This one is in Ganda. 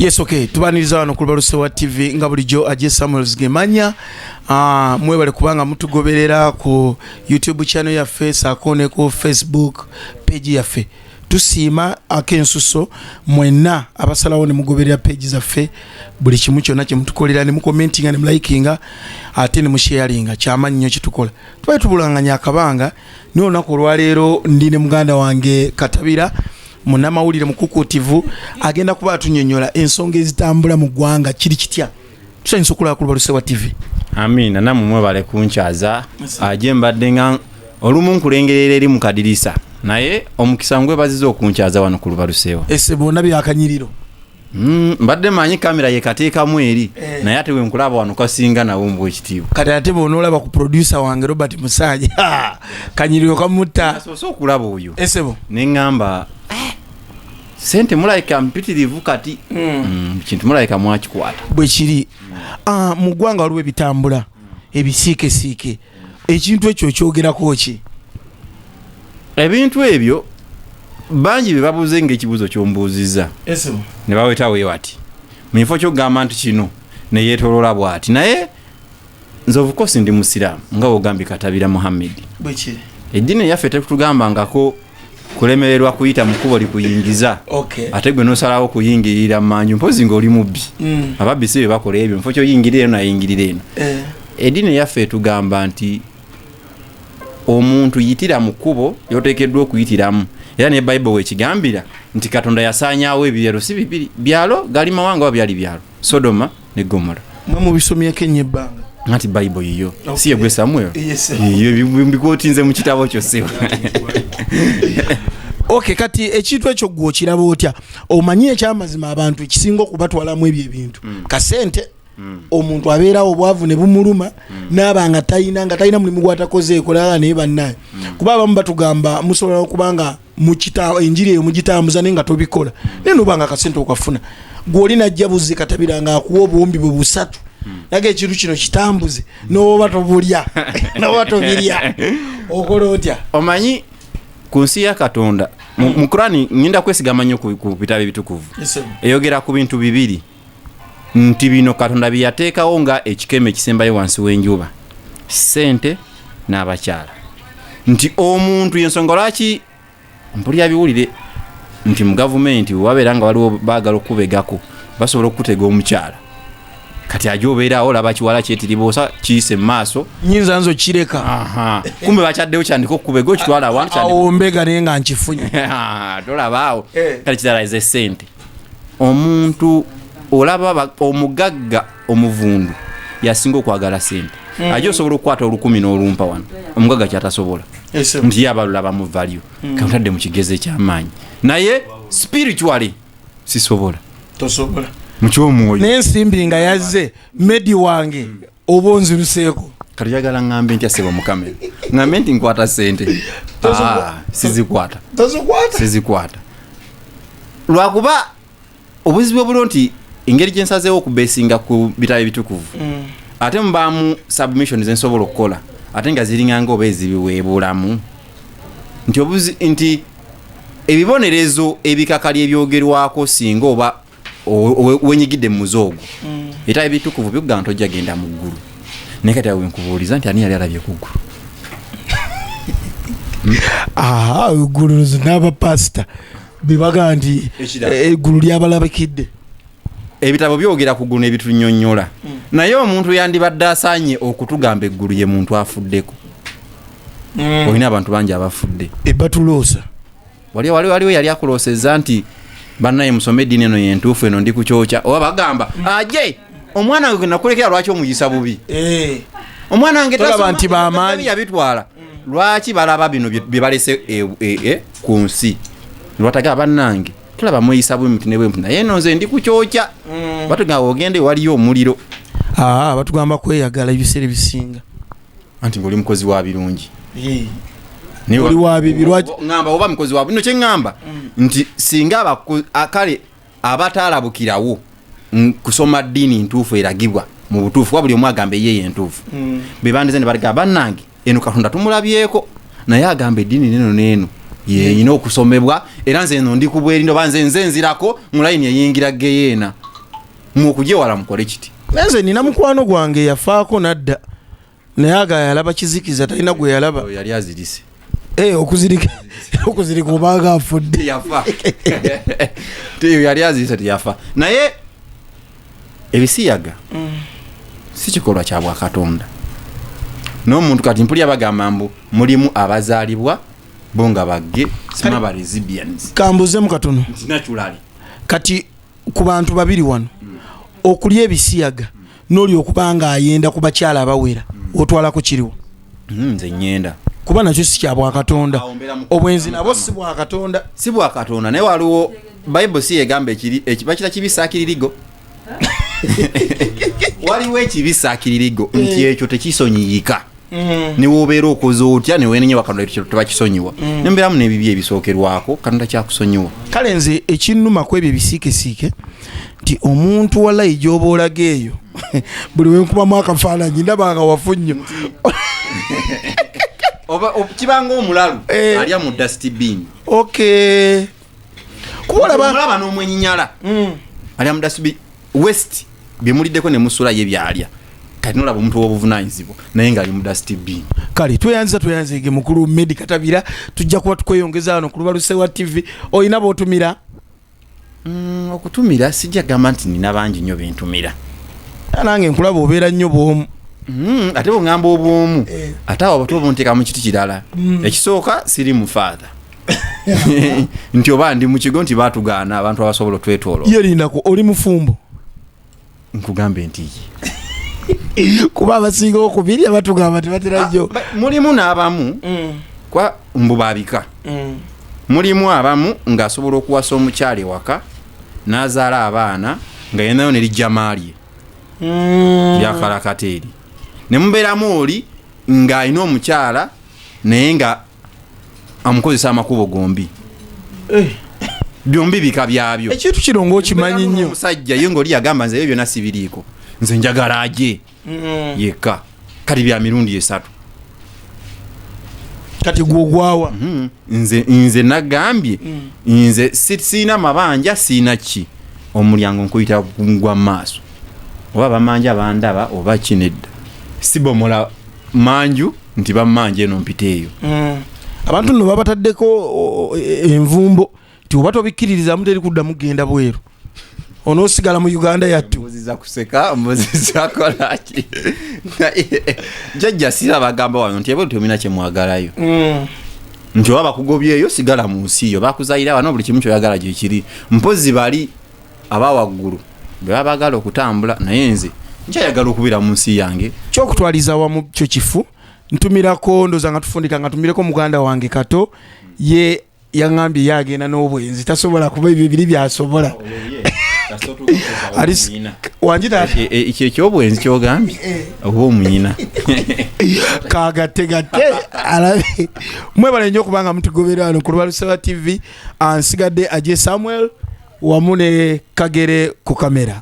Yes, okay, tubaniriza wano ku Lubalusewa TV nga bulijjo. Aje Samuels Gemanya. Mwebale kubanga mutugoberera ku YouTube channel yaffe saako ne ku Facebook page yaffe. Tusiima ak'ensuso mwenna abasalawo ne mugoberera page zaffe, buli kimu kyonna kye mutukolera, ne mucommentinga, ne mulikinga, ate ne musharinga. Kyamaanyi nnyo kyetukola. Tubale tubulanganya akabanga, naye olunaku olwaleero ndi ne muganda wange Katabira, munnamawulire mukukuutivu, agenda kuba atunyonyola ensonga ezitambula mu ggwanga. Kiri kitya? Tusanyusa okulaba ku Lubalusewa TV. Amiina, nammwe mwebale kunkyaza. Aje mbadde nga olumu nkulengerera eri mu kadirisa, naye omukisa ngwebaziza okunkyaza wano ku Lubalusewa. Ese bonna byakanyiriro. Mbadde manyi kamera yekateekamu eri, Eh. naye ate wenkulaba wano kasinga nawo mbwa ekitiibwa. Kati ate bwonoolaba ku producer wange Robert Musaja, kanyiriro kamutta. Asoose okulaba oyo Esebo. neŋŋamba, "Eh, sente mulabika mpitirivu kati. Kintu mulabika mwakikwata." Bwe kiri. Ah, mu ggwanga waliwo ebitambula ebisiikesiike. Ekintu ekyo okyogerako ki? Ebintu ebyo bangi bye babuuze ngaekibuuzo kyombuuzizza, Esebo. ne bawetawo wati mu kifo kyokugamba nti kino neyeetoloola bw'ati. Naye nze, of course, ndi musiraamu nga wogambye, Katabira Muhammedi. Bwe kiri. Eddiini eyaffe tekutugambangako kulemererwa kuyita mu kkubo likuyingiza, ate gwe nosalawo kuyingirira manju, mpozi ng'oli mubbi. Ababbi si be bakola ebyo, mufo kyoyingirira eno nayingirira eno. Eddiini eyaffe etugamba nti omuntu yitira mu kkubo lyoteekeddwa okuyitiramu, era ne Bayibuli wekigambira nti Katonda yasaanyaawo ebyalo si bibiri, byalo gali mawanga oba byali byalo Sodoma ne Gomora. Mwe mubisomyeko ennyo ebbanga. Anti Bayibuli yiyo. Si yegwe Samuel? Yes. Iyo mbikwotinze mu kitabo kyo siwe. Ok, kati ekintu ekyo gwe okiraba otya? Omanyi ekyamazima, abantu ekisinga okubatwalamu ebyo ebintu kasente. Omuntu abeerawo obwavu ne bumuluma, naaba nga talina mulimu gwatakozeeko lala. Naye bannaye, kuba abamu batugamba musobola okuba nga enjiri eyo mugitambuza naye nga tobikola, naye noba nga akasente okafuna, gwoli najja buzzi Katabira nga akuwa obuwumbi bwe busatu, naga ekintu kino kitambuze, noba tobulya noba tobirya, okola otya? Omanyi ku nsi ya Katonda mu Kurani, ngenda kwesigama nnyo ku bitabo ebitukuvu, eyogera ku bintu bibiri nti bino Katonda bye yateekawo nga ekikemo ekisembayo wansi w'enjuba: ssente n'abakyala. Nti omuntu yensonga lwaki mpulira biwulire nti mu gavumenti wewabeera nga waliwo baagala okubegako, basobola okutega omukyala. Kati aja obeeraawo olaba kiwala kyetiriboosa kiyise mu maaso. Nyinza nze okireka. Aha. Kumbe bakyaddewo kyandika okukubega okitwala awantu kyandika. Awo mbega naye nga nkifunye. Tolabaawo. Eh. Kale kirala ze sente. Omuntu olaba omugagga omuvundu yasinga okwagala sente. Aje osobola okukwata 1000 n'olumpa wano, omugagga kyatasobola, nti ye abalulaba mu value. Kamutadde mu kigezo ekyamaanyi, naye spiritually sisobola. Tosobola. Mukyomwoyo. Naye ensimbi nga yazze, medi wange, oba onziruseeko. Kati oyagala ŋŋambe ntya, sebo mukamera? Ŋŋambe nti nkwata sente? Ah, sizikwata. Tozikwata. Sizikwata lwakuba obuzibu obuliwo nti engeri gyensazeewo okubesinga ku bitabo ebitukuvu, ate mubaamu submission zensobola okukola ate nga ziringanga oba ezibiweebulamu nti obuzi nti ebibonerezo ebikakali ebyogerwako singa oba wenyigidde mu muze ogwo. Ebitabo ebitukuvu bikugamba nti ojja genda mu ggulu, naye kati awo wenkubuuliza nti ani yali alabye ku ggulu? Aha, eggulu n'abapasita bebaga nti Ekirala. Eggulu lyabalabikidde. Ebitabo byogera ku ggulu nebitunyonyola, naye omuntu yandibadde asaanye okutugamba eggulu ye muntu afuddeko. Olina abantu bangi abafudde. Ebatuloosa. Waliwo yali akuloosezza nti bannaye musome eddiini eno yentuufu, eno ndi kukyokya, oba bagamba aje omwana wange gwe nakulekera, lwaki omuyisa bubi omwana wange? Tolaba Tasoma, nti b'amaanyi. Yabitwala. Lwaki balaba bino bye balese ku nsi lwataga? Bannange, tulaba mweyisa bwe muti ne bwe muti, naye eno nze ndi kukyokya. Batugamba ogende waliyo omuliro. Aa, batugamba kweyagala ebiseera ebisinga. Anti ngaoli mukozi wa birungi. Naye Oli wa bibi, ŋŋamba oba mukozi wa bino, kyeŋŋamba nti singa kale abataalabukirawo kusoma ddiini ntuufu eragibwa mu butuufu, kuba buli omu agamba eyeyo entuufu, be bandize ne bagamba bannange eno Katonda tumulabyeko, naye agamba eddiini neno neeno yeyina okusomebwa, era nze eno ndi ku bwerindo, oba nze nzirako mu layini eyingira geyeena. Mwokujewala mukole kiti. Nze nina mukwano gwange yafaako nadda, naye aga yalaba kizikiza, talina gwe yalaba. Yali azirise. Eh, okuzirika obanga afudde. Yafa. Yali azirise, teyafa. Naye ebisiyaga si kikolwa kya bwakatonda. N'omuntu kati mpulira bagamba mbu mulimu abazaalibwa bo nga bagge, sima ba lesbians. Kambuzemu katono. Nti naturally. Kati ku bantu babiri wano, okulya ebisiyaga n'oli okuba nga ayenda ku bakyala abawera, otwalako kiriwo? Nze nyenda. Kuba nakyo si kya bwakatonda. Awo mbeera mu- Obwenzi nabwo si bwakatonda. Si bwakatonda, naye waliwo Bayibuli si yegamba ekiri bakira kibisaakiririgo. Waliwo ekibisaakiririgo nti ekyo tekisonyiyika, newobeera okoze otya newenenya Katonda ekyo tebakisonyiwa. Nembeeramu n'ebibi ebisookerwako Katonda kyakusonyiwa. Kale nze ekinnuma ku ebyo ebisiikesiike nti omuntu walayi gy'oba olaga eyo, buli wenkubamu akafaananyi ndaba nga wafu nnyo. Oba kibanga omulalu alya mu dustbin. Okay, kuba olaba omulaba n'omwenyinyala alya mu dustbin, waste byemuliddeko ne musula ye byalya. Kati nolaba omuntu w'obuvunanyizibwa naye ng'ali mu dustbin. Kale tweyanziza, tweyanzige mukulu Medi Katabira. Tujja kuba tukweyongeza wano ku Lubalusewa TV. Olina bootumira? Okutumira sijja gamba nti nina bangi nnyo bentumira. Nange nkulaba obeera nnyo bwomu. Ate bweŋŋamba obwomu, ate awo abato bunteeka mu kiti kirala. Ekisooka, siri mu father nti oba ndi mu kigo nti batugaana abantu abasobola otwetoolo. Ye lindako, oli mufumbo? Nkugambe nti ye. Kuba abasinga okubirya batugamba tebatera nnyo. Mulimu n'abamu kwa mbu babika. Mulimu abamu ng'asobola okuwasa omukyala ewaka n'azaala abaana nga yenayo ne lijjama lye lyakalakata eri, ne mubeeramu oli ng'alina omukyala naye nga amukozesa amakubo gombi. Byombi bika byabyo. Ekintu kino ng'okimanyi nnyo. Omusajja ye ngaoli yagamba nze ebyo byonna sibiriiko, nze njagala aje yekka. Kati bya mirundi esatu. Kati gwogwawa? Nze nagambye nze siina mabanja, siina ki, omulyango nkuyita gwa maaso, oba bamanja bandaba oba ki, nedda, sibomola manju nti bamanja eno mpita eyo. Abantu nno babataddeko envumbo nti oba tobikkiririzamu teri kuddamu kugenda bweru, onoosigala mu Uganda yattu. Mbuziza kuseka, mbuziza kolaki. Naye jjajja sira bagamba wano nti ebweru temulina kyemwagalayo, nti oba bakugobyeyo sigala mu nsi yo, bakuzayira wano, buli kimu kyoyagala gyekiri. Mpozi bali abawaggulu bwe baba baagala okutambula, naye nze nkyayagala okubeera mu nsi yange. Kyokutwaliza awamu kyo kifu. Ntumirako, ndoza nga tufundika, nga ntumireko muganda wange Kato. Ye yaŋŋambye ye agenda n'obwenzi, tasobola kuba ebyo biri byasobola. Wangi taata. Ekyo ekyobwenzi kyogambye oba omuyina. Kagatte gatte alabe. Mwebale nnyo okubanga mutugoberera wano ku Lwalusewa TV. Nsigadde Aje Samuel wamu ne Kagere ku kamera.